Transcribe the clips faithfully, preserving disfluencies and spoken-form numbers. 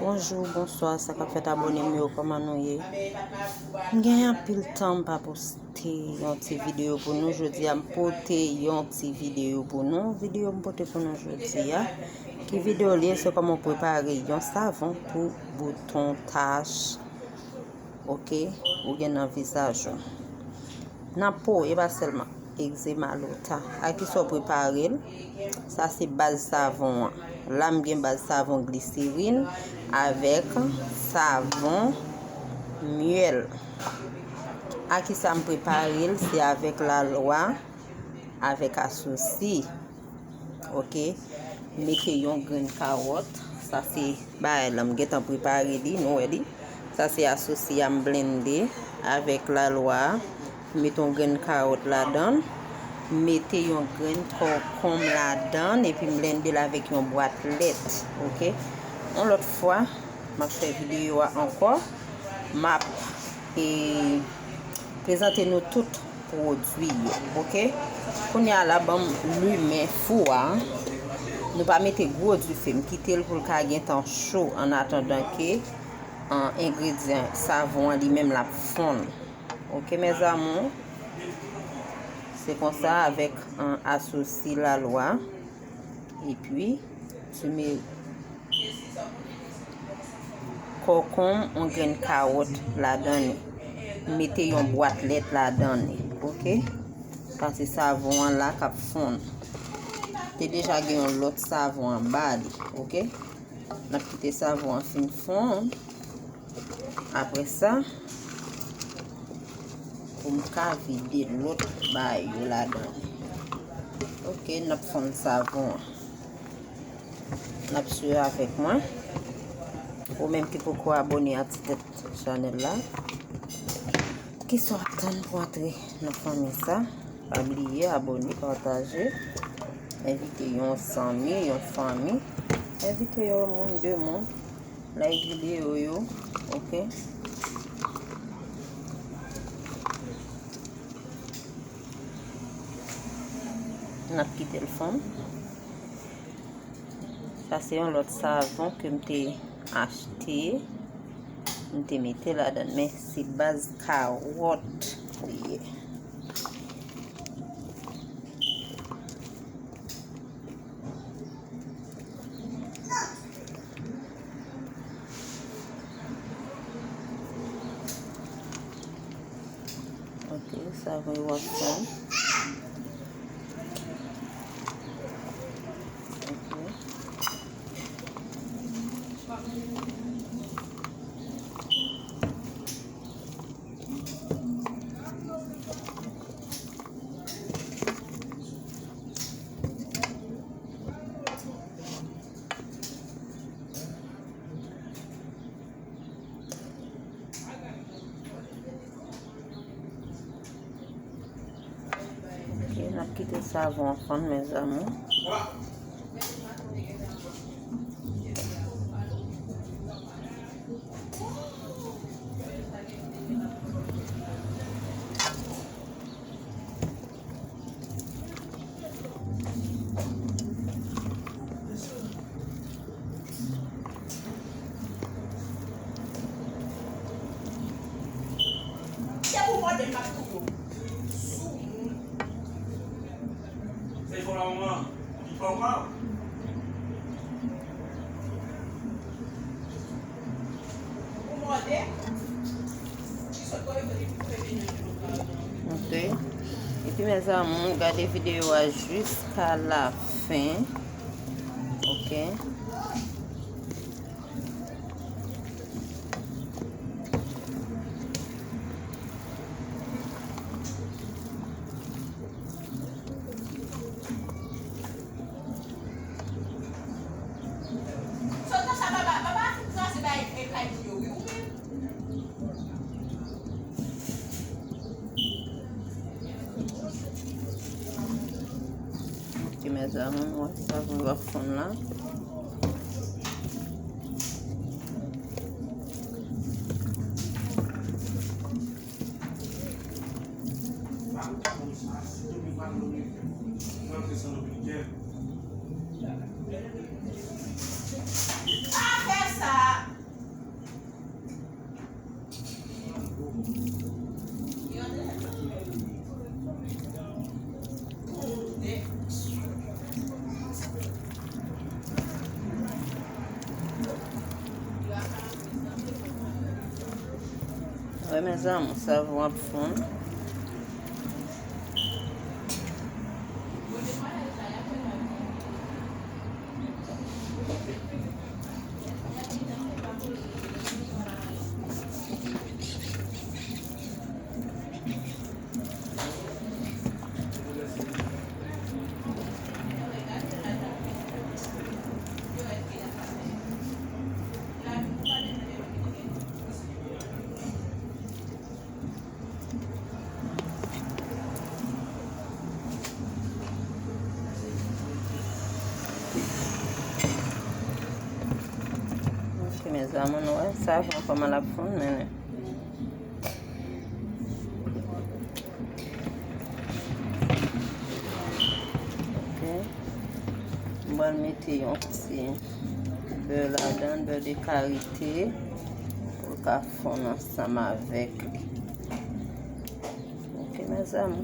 Bonjou, bonswa, sa k ap fèt abòne m yo, kòman nou ye? M gen anpil tan m pa poste yon ti videyo pou nou. Jodi a, m pote yon ti videyo pou nou. Videyo m pote pou nou jodi a. Ki videyo l ye? Se kòman w prepare yon savon pou bouton, tach, oke, ou gen nan vizaj ou. Nan po, e pa sèlman egzema, lota. A kisa w prepare l? Sa se baz savon an. La, m gen baz savon gliserin avèk savon myèl. A kisa m prepare l? Se avèk lalwa, avèk asosi. Oke. Mete yon grenn kawòt. Sa se bagay la, m gentan prepare li, nou wè li. Sa se asosi a, m blende avèk lalwa. M mete yon grenn kawòt ladan l. M mete yon grenn konkonm ladan l, epi m blende l avèk yon bwat lèt. Oke. Yon lòt fwa, m ap fè videyo a ankò. M ap, e, prezante nou tout pwodui yo, oke? Kounye a la, ban m limen fou a. Nou pa mete gwo dife, m kite l pou l ka gentan cho annatandan ke, an, engredyan savon an li menm l ap fonn. Oke, mes amours? Se konsa avèk, an, asosi lalwa. Epi, ti me- Konkonm, yon grenn kawòt ladan li. Mete yon bwat lèt ladan li, oke? Pase savon an la k ap fonn. Te deja gen yon lòt savon anba li, oke? N ap kite savon an fin fonn. Apre sa, pou m ka vide lòt bagay yo ladan li. Oke, n ap fonn savon an. N ap swiv avèk mwen. Ou menm ki poko abòne a ti tèt chanèl la, kisa w ap tann pou antre nan fanmi sa? Pa bliye abòne, pataje, envite yon zanmi, yon fanmi, envite yon moun, de moun, like videyo yo, oke? N ap kite l fonn. Sa se yon lòt savon ke m te achte, m te mete ladan l, men se baz kawòt li ye. Ok, savon yo ap fonn. Ok. Ok, n ap kite savon an fonn, mes amours. Ok. Epi, mes amours, gade videyo a jiska la fen. Ok. Ok, mes amours, nou wè savon yo ap fonn la. Pa fè sa. Mezanmi, savon ap fonn. Ok, mezanmi, nou wè savon kòman l ap fonn, men. Ok. M pral mete yon ti bè ladan, bè de karite, pou l ka fonn ansanm avèk li. Ok, mezanmi.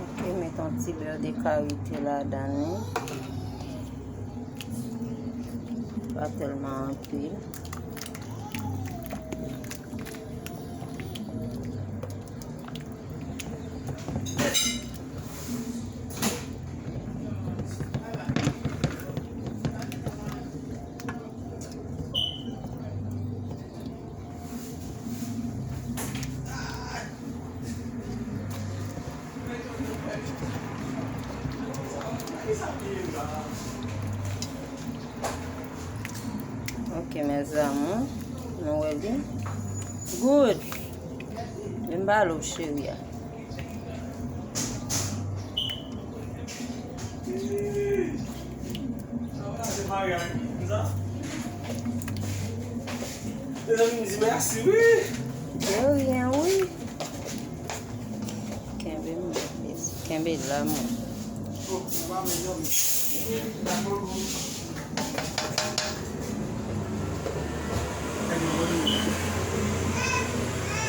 Ok, met yon ti bè de karite ladan li. Pa tèlman anpil. Ok, mes amours, nou wè li. Good. Vin ba lou, cheri a. Mezanmi, m di mèsi, wi. De rien, wi. Kenbe m, kenbe la, mwen.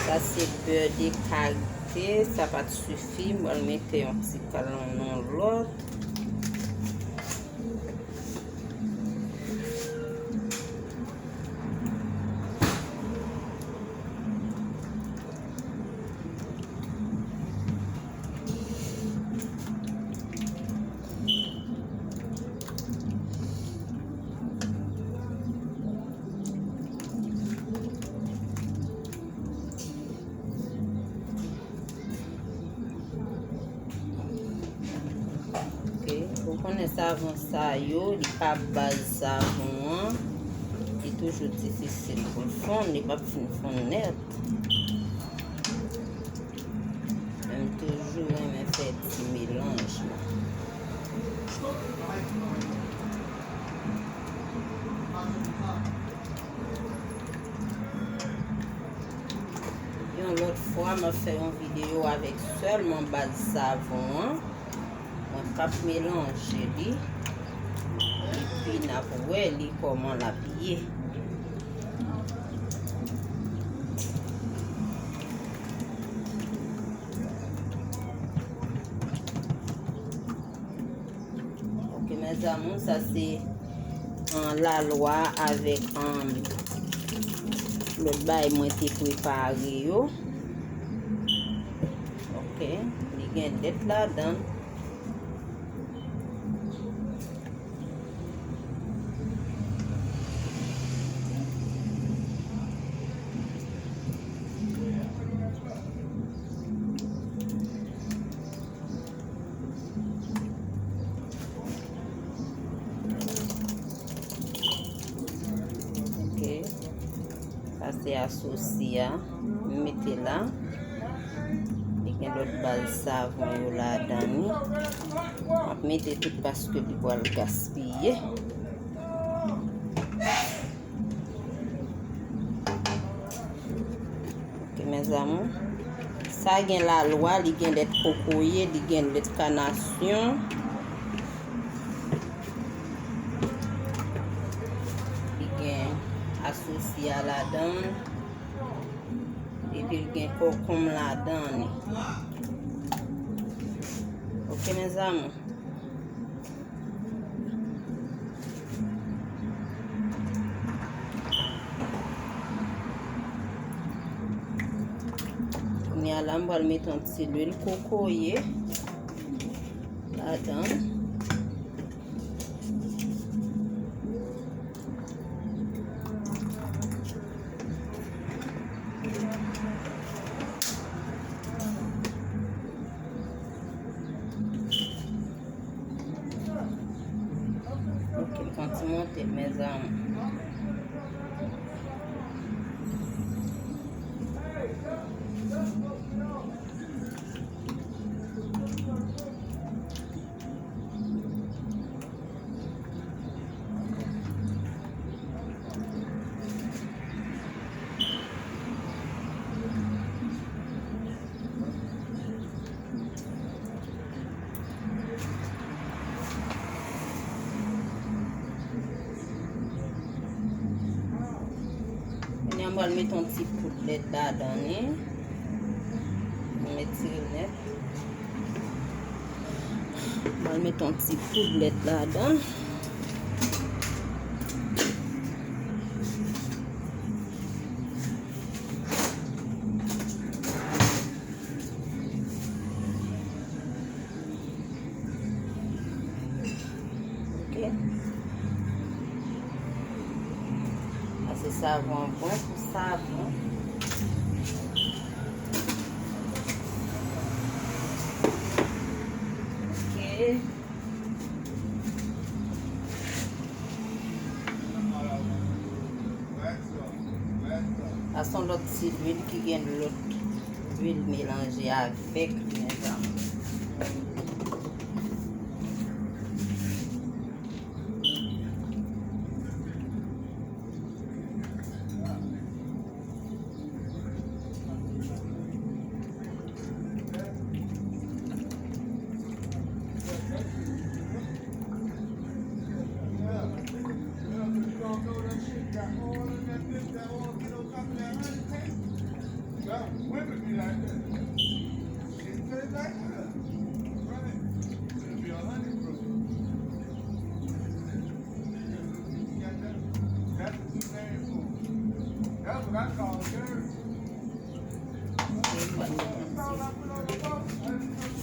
Sa se bè de karite, sa pa t sifi, m pral mete yon ti kal nan yon lòt. Ok, ou konnen savon sa yo, li pa baz savon an. Li toujou difisil pou l fonn, li p ap fin fonn nèt. Men m toujou renmen fè ti melanj mwen. Yon lòt fwa, m ap fè yon videyo avèk sèlman baz savon an. Mwen p ap melanje li. Epi n ap wè li kòman l ap ye. Ok, mes amours, sa se An, lalwa avèk, an, lòt bagay mwen te prepare yo. Ok, li gen lèt ladan. Ok. Sa se asosi a. M mete la. Li gen lòt baz savon yo ladan li. M ap mete tout paske li pral gaspiye. Ok, mes amours. Sa gen lalwa, li gen lèt kokoye, li gen lèt kanasyon. Li gen asosi a ladan. Epi li gen kokonm ladan li. Ok, mes amours. Kounye a la, m pral mete yon ti lwil kokoye ladan. Ok, m kontinye monte, mes amours. Kounye a m pral mete yon ti poud lèt ladan li. M etire l nèt. M pral mete yon ti poud lèt ladan. Ok. Pase savon an bon pou savon. Ok. Sa se yon lòt ti lwil ki gen lòt lwil melanje avèk li, mes amours.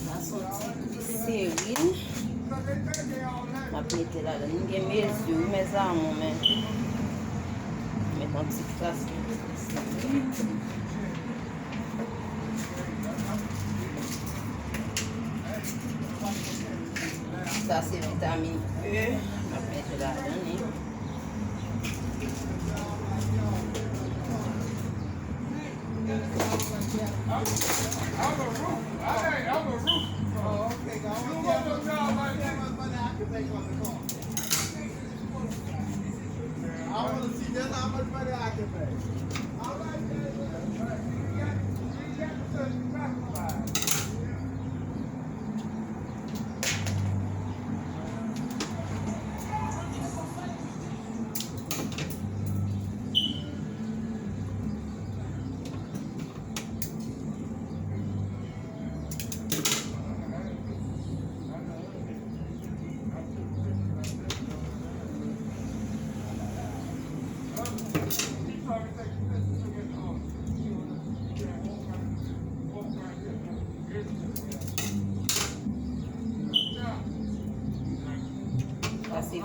Sa se yon ti gliserin. M ap mete ladan. Nou gen mezi, wi, mes amours, men. Met yon ti kras gliserin. Sa se vitamin E. M ap mete ladan li.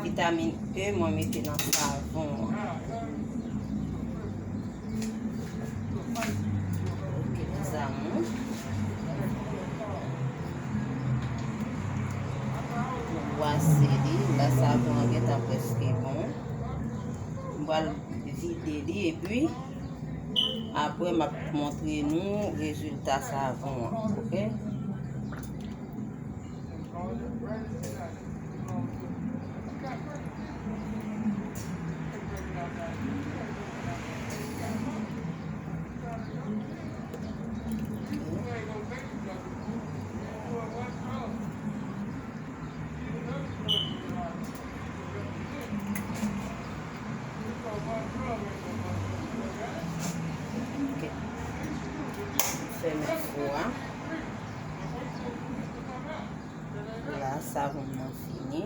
Vitamin E mwen mete nan savon an. Ok, mes amours. Ou wè se li, la savon an gentan prèske bon. M pral vide li epi apre m ap montre nou rezilta savon an, ok? Ok. Fèmen fou a. La, savon nan fini.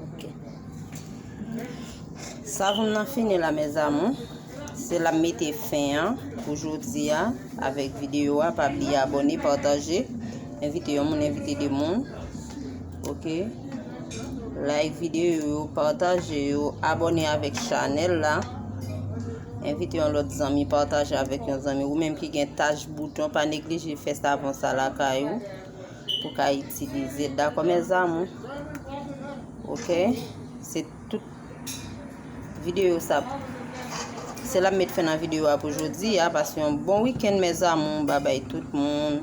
Ok. Savon nan fini la, mes amours. Se la m mete fen an pou jodi a avèk videyo a. Pa bliye abòne, pataje, envite yon moun, envite de moun. Ok. Like videyo yo, pataje yo, abòne avèk chanèl la. Envite yon lòt zanmi, pataje avèk yon zanmi. Ou menm ki gen tach bouton, pa neglije fè savon sa lakay ou pou ka itilize l. Dakò, mes amours? Ok? Se tout videyo sa. Se la m met fen nan videyo a pou jodi a. Pase yon bon wikenn, mes amours. Babay tout moun.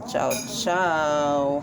Tchaw, tchaw.